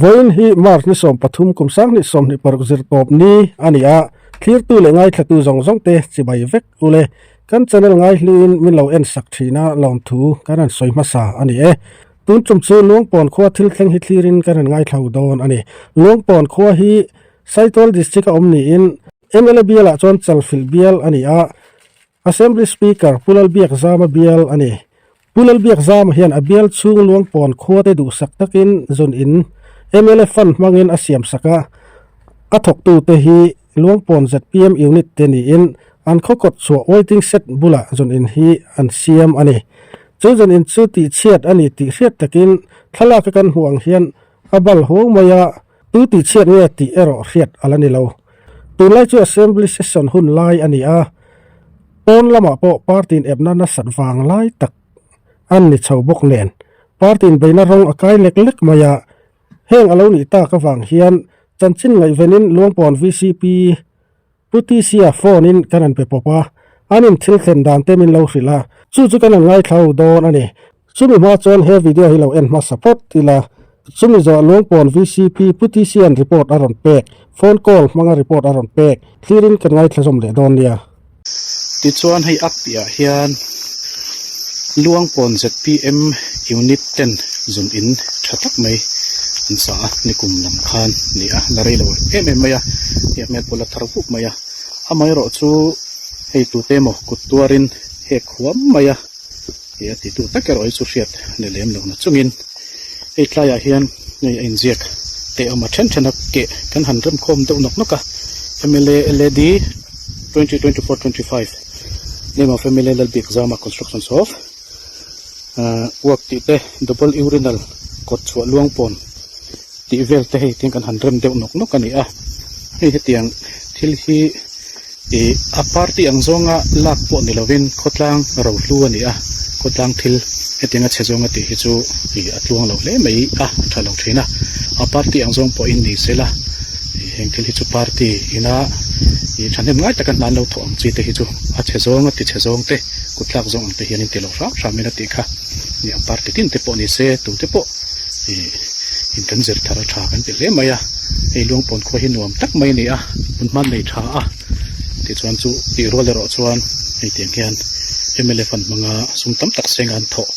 Vawiin hi March ni 13 kum 2026 zirtawp ni a ni a, thlirtu leh ngaithlatu zawng zawng te chibai vek ule. Kan channel ngaihluin min lo en sak thin a lawmthu kan han sawi hmasa a ni e. Tun tum chu Luangpawn khua thil thleng hi thlirin kan han ngaithlo dawn a ni. Luangpawn khua hi Saitual District a awm niin mla bialah chuan Chalfilh bial a ni a, Assembly Speaker Pu Lalbiakzama bial a ni. Pu Lalbiakzama hian a bial chhung Luangpawn khuate duhsak takin zun in mla fund hmangin a siamsak a, a thawktute hi Luangpawn zpm unit te niin an khaw kawt chhuah waiting shed bulah zun in hi an siam a ni. Chu zun in chu tihchhiat a ni tih hriat takin thlalaka kan hmuh ang hian a bal huau mai a, tu tihchhiat nge tih erawh hriat a la ni lo. Tunlai chu Assembly session hun lai a ni a, pawn lamah pawh party in epna nasat vang lai tak an ni chho bawk nen party in beihna rawng a kai lek lek mai a, heng a lo nih tak avang hian chanchin ngaihvenin Luangpawn vcp Pu Tisia phone in kan han pe pawp a, an in thil thlen dan te min lo hrilh a, chu chu kan han ngaithla dawn a ni. Chumi hma chuan he video hi lo en hmasa phawt ila, chumi zawh Luangpawn vcp Pu Tisia'n report a rawn pek, phone call hmanga report a rawn pek, thlirin kan ngaithla zawm leh dawn nia. Tichuan hei a piah hian Luangpawn zpm unit ten zun in tha tak mai an sa a, nikum lam khan ni a la rei lo em em mai a, hei a hmel pawh la thar vup mai a, amaherawh chu hei tute emaw kut tuarin hek huam mai a, ih a titu tak erawh hi chu hriat ni lem lo na chungin hei tlaiah hian hei a inziak teh awm a then then a keh kan han remkhawm deuh nawk nawk a mla lad 2024-25 name of mla Lalbik Zama constructions of work tih te double urinal kawt chhuah luang pawn tih vel te hei tiang kan han rem deuh nawk nawk a ni a hei hetiang thil hi ih a party ang zawnga lak pawh ni lovin khawtlang rohlu a ni a khawtlang thil hetianga chhe zawnga tih hi chu ih a tluang lo hle mai a a tha lo thin a a party ang zawng pawhin ni sela ih heng thil hi chu party ina ih thahnem ngai taka hna an lo thawh ang chi te hi chu a chhe zawnga ti chhe zawng te kut tlak zawng ang te hian in ti lo hram hram in a tih kha ih a party tin te pawh ni se tute pawh ih in kan zir thar a tha kan ti hle mai a hei Luangpawn khua hi nuam tak mai a ni a hmun hman nei tha a tichuan chu tih rual erawh chuan hei tiang hian mla fund hmanga sum tam tak seng a an thawh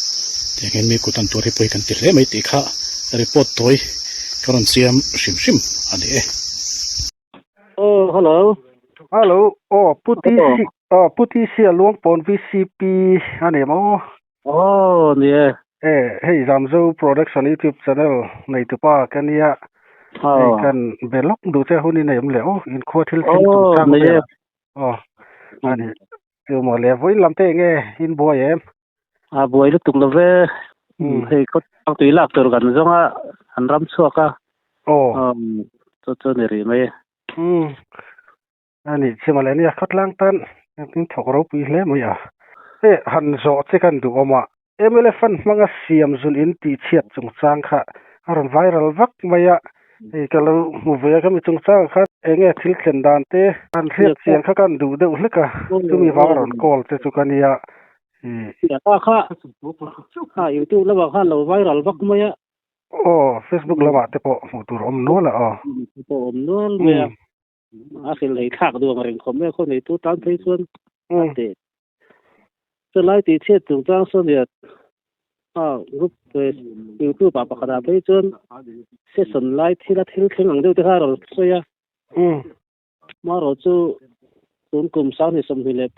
tiang hian mi kut an tuar hi pawi kan ti hle mai tih kha report tawi ka rawn siam hrim hrim a ni e. Oh hello. Hello aw Pu TC aw Pu TC a Luangpawn VCP a ni maw? Aw ni e. E hei Zamzo Production YouTube channel neitupa ka nia. Hei kan be lawk duh che hun i nei awm le aw inkhua thil thleng chung chang vel ah. Aw a ni chu maw le vawiin lam te enge in buai em? A buai lutuk lo ve. Hei khaw tui lak tur kan zawng a an ram chhuak a. Aw. Chu chu ni rih mai e. A nih chi mawle nia khawtlang tan in thawk ropui hle mai a. Hei han zawh che kan duh awm a, mla fund hmanga siam zun in tih chhiat chungchang kha a rawn viral vak mai a, hei ka lo hmu ve a khami chungchang khan enge thil thlen dan te han hriat chian kha kan duh deuh hlek a, chumi vang a rawn call che chu ka nia. Kha kha youtube lamah khan lo viral vak mai a. Aw facebook lamah te pawh hmuh tur a awm nual a aw. Pawh awm nual mai a. A hrilh lei thlak duh ang reng khawp mai a, khaw neitu tan phei chuan a teh. Chulai tih chhiat chungchang sawn nia a group youtube ah pakhat ah phei chuan session lai thil a thil thleng ang deuh te kha a rawn sawi a. Marawh chu tun kum 2025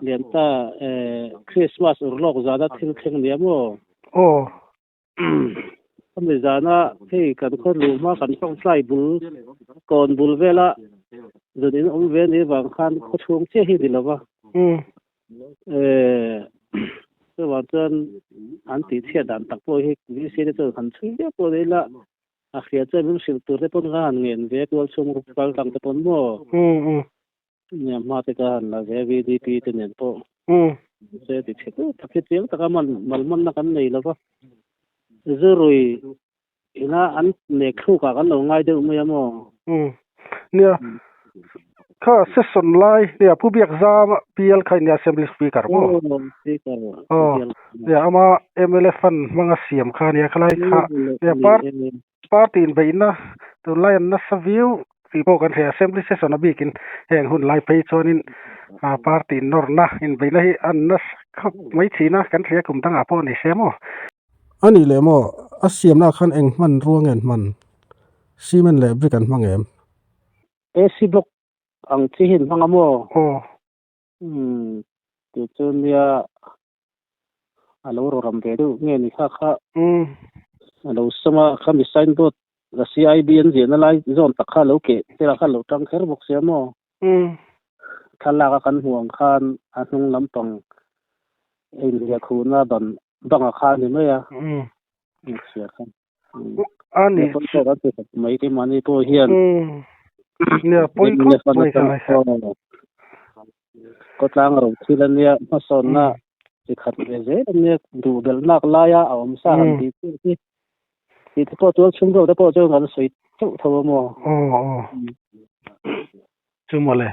lian ta Christmas urlawk zana thil thleng nia maw? Aw. Khami zana hei kan khaw luh hma kan tawngtai bul kawn bul vela zun in awm ve ni vang khan khaw chhung chiah hi ni lova chuvang chuan an tih chhiat dan tak pawh hi VC te chuan han chhui viau pawh ni ila a hria chuan min hrilh tur te pawn kha han ngen ve tual chhung kal dang te pawn maw. Nia hma te ka han la ve VDP te nen pawh se ti chhe deuh tak hi chiang taka man malmanna kan nei lo va zurui ina an nek thluk ah kan lo ngai deuh mai a maw. Nia Kha session lai nia Pu Biakzama bial kha nia Assembly Speaker maw? Speaker Aw nia ama mla fund hmanga siam kha nia khalai kha nia party inbeihna tunlai an nasa viau tih pawh kan hria Assembly session a bikin heng hun lai phei chuanin party nawrna inbeihna hi an nasa khawp mai thin a kan hria kum dangah pawh ni se maw? A nih leh maw a siamnaah khan eng hmanrua nge an hman? Cement leh brick an hmang em? AC block ang chi hi an hmang a maw? Aw. Umm tih chu nia a lo rawram ve deuh nge ni kha kha. Umm. A lo sawm a khami signboard la CIB an ziahna lai zawn tak kha a lo keh tel a kha a lo tang kher bawk sia maw? Umm. Thlalak a kan hmuh ang khan a hnung lampang a inhliah khuhna ban bangah kha a ni mai a. Umm. Hria khan. A ni chu. Mai te mahni pawh hian. Nia pawi khawp mai ka ngai kha. Khawtlang ro thil a nia hmasawnna chi khat ve zel a nia duh belh nak laia a awm sa han tih chiah hi. Tih te pawh tual chhung deuh te pawh chuan kan sawi theuh tho a maw. Aw aw. Chu mawle.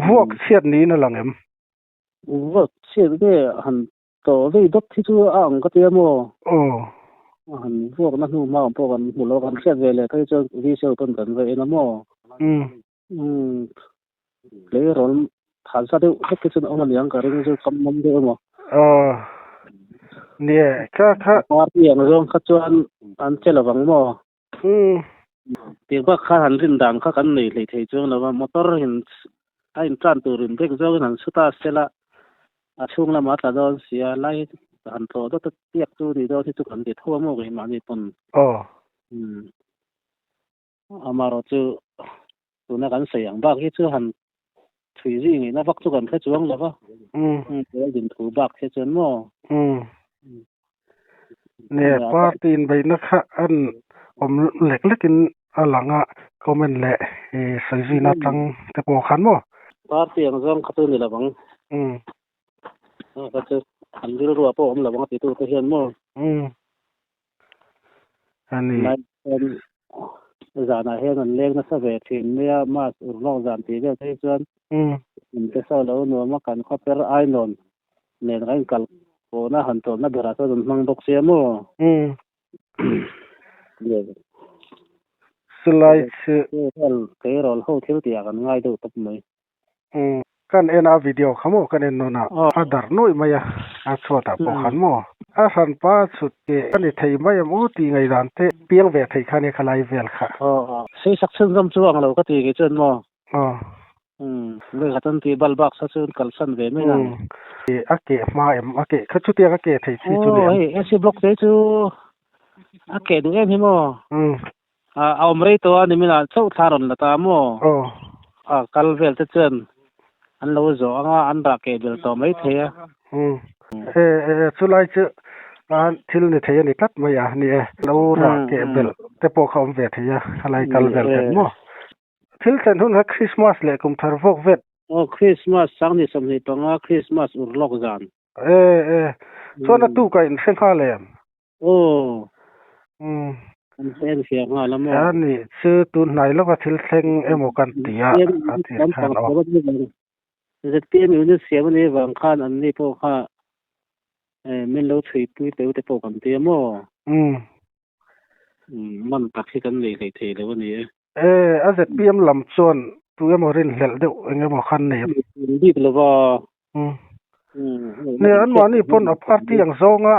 Vuak chhiat niin a lang em? Vuak chhiat nge han Tawh vei dawt hi chu a ang ka tia maw? Aw. A han vuakna hnu hma ang pawh kan hmu lo, kan hriat ve leh phei chuan VCO pawn kan va en a maw? Umm. Umm. Tleirawl than sa deuh hlek hi chuan awm a niang ka ring chu kam nawm deuh emaw? Aw. Nie, kha kha. Party ang zawng kha chuan an che lovang maw? Umm. Tih bak kha han rin dan kha kan nei hlei thei chuang lo va, motor in a in tan tur in bek zawngin han chhut a sela a chhung lamah a tla dawn sia lai han tlawh dawt a tiak chu ni dawn hi chu kan ti tho a maw keimahni pawn. Aw. Umm. Amaherawh chu tuna kan sawi ang bak hi chu han chhui zui ngaihna vak chu kan hre chuang lo va. Umm. Din thu bak hi chuan maw. Umm. Nge party inbeihna kha an awm lek lekin a lang a, comment leh sawi zuina atang te pawh khan maw? Party ang zawng kha chu ni lo ang. Umm. Kha chu an rilru ah pawh awm lo ang a ti tu te hian maw? Umm. A ni. Lai chuan zanah hian an leng nasa ve thin mai a, mass urlawk zan tih vel te hi chuan Umm. in te saw lo nuam a, kan khawper ainawn nen kan inkal pawhna han tawlhna berah chuan an hmang bawk sia maw? Umm. Chulai chu. Tleirawl ho thil tih ah kan ngai deuh tawp mai. Umm. Kan en a video kha maw kan en nawn a, a darh nuaih mai a, a chhuat ah pawh khan maw. A hranpa chhut teh a ni thei mai em aw tih ngaihdan te piang ve thei kha nia khalai vel kha. Aw. Seisak chhunzawm chu ang lo ka ti kei chuan maw. Aw. Umm. Lehkha tan tih bal bak sa chu kalsan ve mai ang. Umm. A keh hma em? A keh kha chutiang a keh thei chi chu ni em? Aw hei AC block te chu a keh duh em hi maw? Umm. A awm rei tawh a nimin ah chauh thla rawn la ta maw? Aw. A kal vel te chuan an lo zawh ang a, an rah keh bel tawh mai thei a. Umm. E e chulai chu thil ni thei a ni tlat mai a ni e. Lo rah keh bel te pawh kha awm ve thei a, khalai kal vel ten maw? Thil thlen hun kha Christmas leh kum thar vawk vet. Aw Christmas sang ni 25 Christmas ur lawk zan. E e chuan a tuk a inhre nghal em? Aw. Umm. An hre en fiah nghal a maw? A ni chu tun hnai lawka thil thleng emaw kan ti a a ti khan aw. ZPM unit siam a nih vang khan an ni pawh kha min lo chhui pui teu te pawh kan ti a maw? Umm. Man tak hi kan nei hlei thei lo a ni e. E, a ZPM lam chuan tu emaw rinhlelh deuh eng emaw khan nei em? Bik lova. Umm. Nia, anmahni pawn a party ang zawnga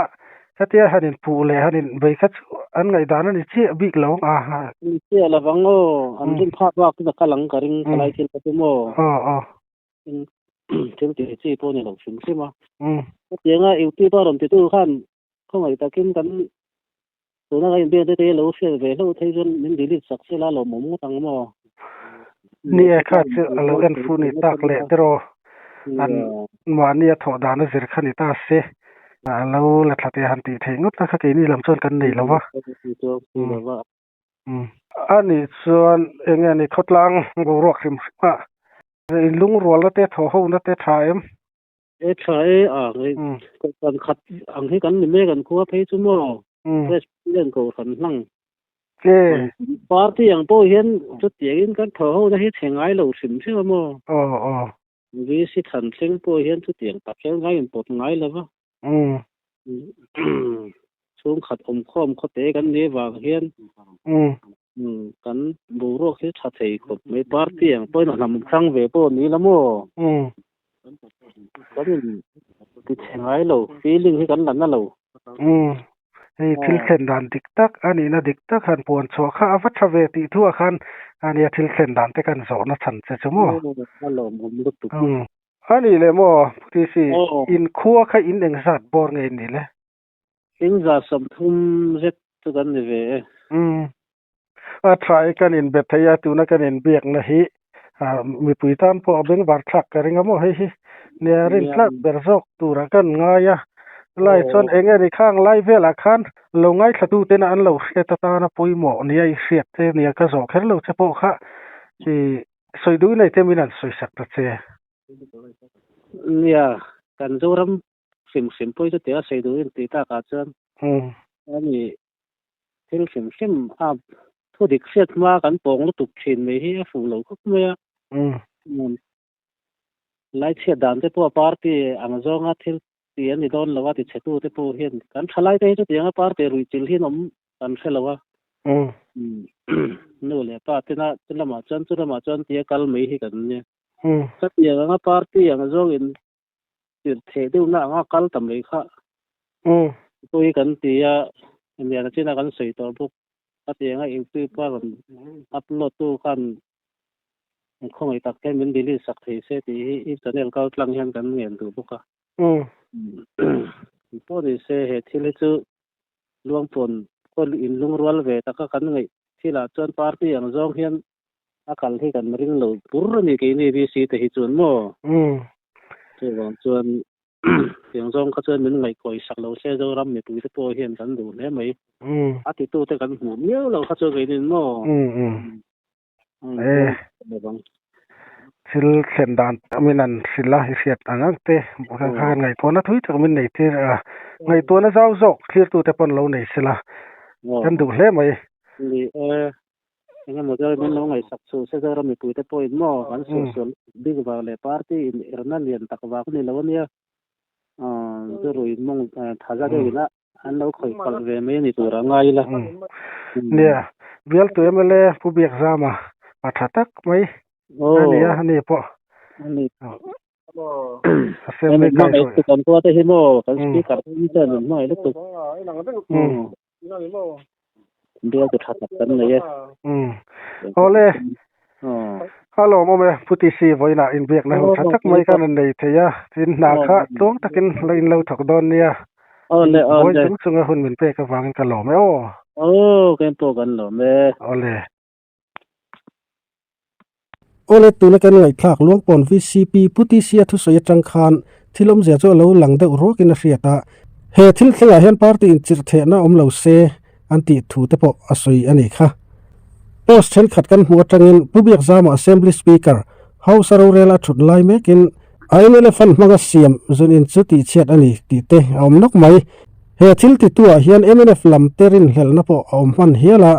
hetia han inpuh leh han inbei kha chu an ngaihdan a ni chiah bik lo ang a. Ni chiah lovang aw, an rin phak bak chu ka kal ang ka ring thalai thil ka tum aw. Aw aw. Thil tih chi pawh ni lo hrim hrim a. Umm. Hetianga YouTube a rawn titu khan khawngaih takin kan Tuna ka inbiak te te lo hriat ve hlauh thei chuan min delete sak sela lawmawm ngawt ang maw? Ni e kha chu a lo en fuh ni tak leh tiraw an mahni a thawh dan a zir kha ni ta se a lo la thla teh han tih theih ngawt na kha keini lam chuan kan nei lo va. A nih chuan eng nge ni khawtlang boruak hrim hrim a inlungrualna te thawhhona te tha em? E tha e a ngai kohhran khat ang hi kan ni mek an khua phei chu maw President kohhran hlang. E. Party ang pawh hian chutiangin kan thaw ho na hi chhe ngai lo hrim hrim a maw? Aw aw. VC than thleng pawh hian chutiang tak hian ngai inpawt ngai lo va. Umm. Chhungkhat awmkhawm khawte kan nih avang hian Umm. Kan boruak hi tha thei khawp mai. Party ang pawhin a hnam hrang ve pawh ni la maw? Umm. Kan in ti chhe ngai lo, feeling hi kan la na lo. Umm. Hei thil thlen dan dik tak a nihna dik tak han puan chhuah kha a va tha ve tih thuah khan a nia thil thlen dan te kan zawhna chhan che chu maw? A lawmawm lutuk. Umm. A nih leh maw Pu TC, inkhua kha in engzat bawr nge in nih le? 130 zet chu kan ni ve e. Umm. A tha i kan inbe thei a, tuna kan inbiakna hi mipui tan pawh a bengvar thlak ka ring a maw hei hi. Nia rin tlak ber zawk turah kan ngai a, lai chuan eng nge ni khang lai velah khan lo ngaithlatu tena an lo hriat atana pawimawh nia i hriat te nia ka zawh kher lo che pawh kha i sawi duh nei te min han sawisak ta che. Nia, kan Zoram hrim hrim pawh hi chutia sawi duh in tih takah chuan ani thil hrim hrim a thu dik hriat hma kan pawng lutuk thin mai hi a fuh lo khawp mai a. Lai chhiat dan te pawh party ang zawnga thil ti a ni dawn lo a ti chhe tu te pawh hian kan thalai te hi chutianga party ruih chilh hi an awm kan hre lo a. Nu leh pa tena chu lamah chuan chu lamah chuan tia kal mai hi kan nia. Chutiang anga party ang zawngin tirh theih deuhna anga kal ta mai kha pawh hi kan ti a, lian a china kan sawi tawh bawk. Khatianga YouTube a rawn upload tu khan khawngaih tak hian min delete sak thei se tih hi i channel kal tlang hian kan ngen duh bawk a. Pawh ni se he thil hi chu Luangpawn khaw inlungrual ve taka kan ngaih thilah chuan party ang zawng hian a kal hi kan ring lo bur a ni keini VC te hi chuan maw? Chuvang chuan tiang zawng kha chuan min ngaihkawi sak lo se Zoram mipui te pawh hian kan duh hle mai. A titu te kan hmuh miau lo kha chu keinin maw? E thil thlen dan min an hrilh a i hriat ang ang te khan ngaihtuahna thui tak min nei tir a ngaihtuahna zau zawk thlirtu te pawn lo nei sela kan duh hle mai. Ni e, engemaw zawng min lo ngaihsak chhuh se Zoram mipui te pawhin maw kan suahsual bik vang leh party in erna lian tak vang a ni lo ania, zurui mawng thaza deuhin a an lo khawih palh ve mai a ni tur a ngai ila. Nia, bialtu mla Pu Biakzama a tha tak mai a nia, ani pawh. Ani. Assembly kai hruai. Kan tua te hi maw, kan speaker te hi chuan min hmangaih lutuk. Bialtu tha tak kan nei e. Awle, a lawmawm e, Pu TC vawiinah inbiakna hun tha tak mai khan an nei thei a, tin hna kha tluang takin la in lo thawk dawn nia. Awle, awle. Vawi chung chunga hun min pek avangin ka lawm e aw. Aw, keng pawh kan lawm e. Awle. Awle, tuna kan ngaihthlak Luangpawn VCP Pu TC-a thusawi atang khan thil awmzia chu a lo lang deuh ruakin a hriat a. He thil thlengah hian party inchirh thehna awm lo se an tih thu te pawh a sawi a ni kha. Post thenkhat kan hmuh atangin Pu Biakzama Assembly Speaker House a rorel a thut lai mekin a mla fund hmanga siam zun in chu tihchhiat a ni tih te a awm nawk mai. He thil tituah hian mnf lam te rinhlelhna pawh a awm hman hial a.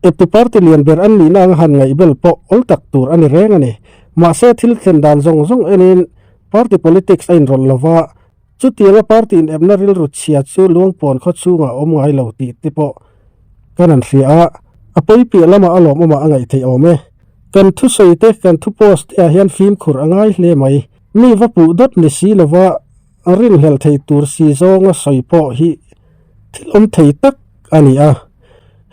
Eptu party lian ber an nihna anga han ngaihbel pawh awl tak tur a ni reng a ni. Mahse thil thlen dan zawng zawng enin party politics a inrawlh lova, chutianga party inepna rilru chhia chu Luangpawn khaw chhungah a awm ngai lo tih te pawh kan han hria a, a pawi piah lamah a lawmawmah a ngaih theih awm e. Kan thusawi te, kan thu post te ah hian fimkhur a ngai hle mai. Mi va puh dawt ni si lova rinhlelh thei tur si zawnga sawi pawh hi thil awm thei tak a ni a.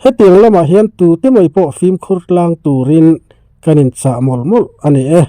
Hetiang lamah hian tute mai pawh fimkhur tlang turin kan inchah mawlh mawlh a ni e.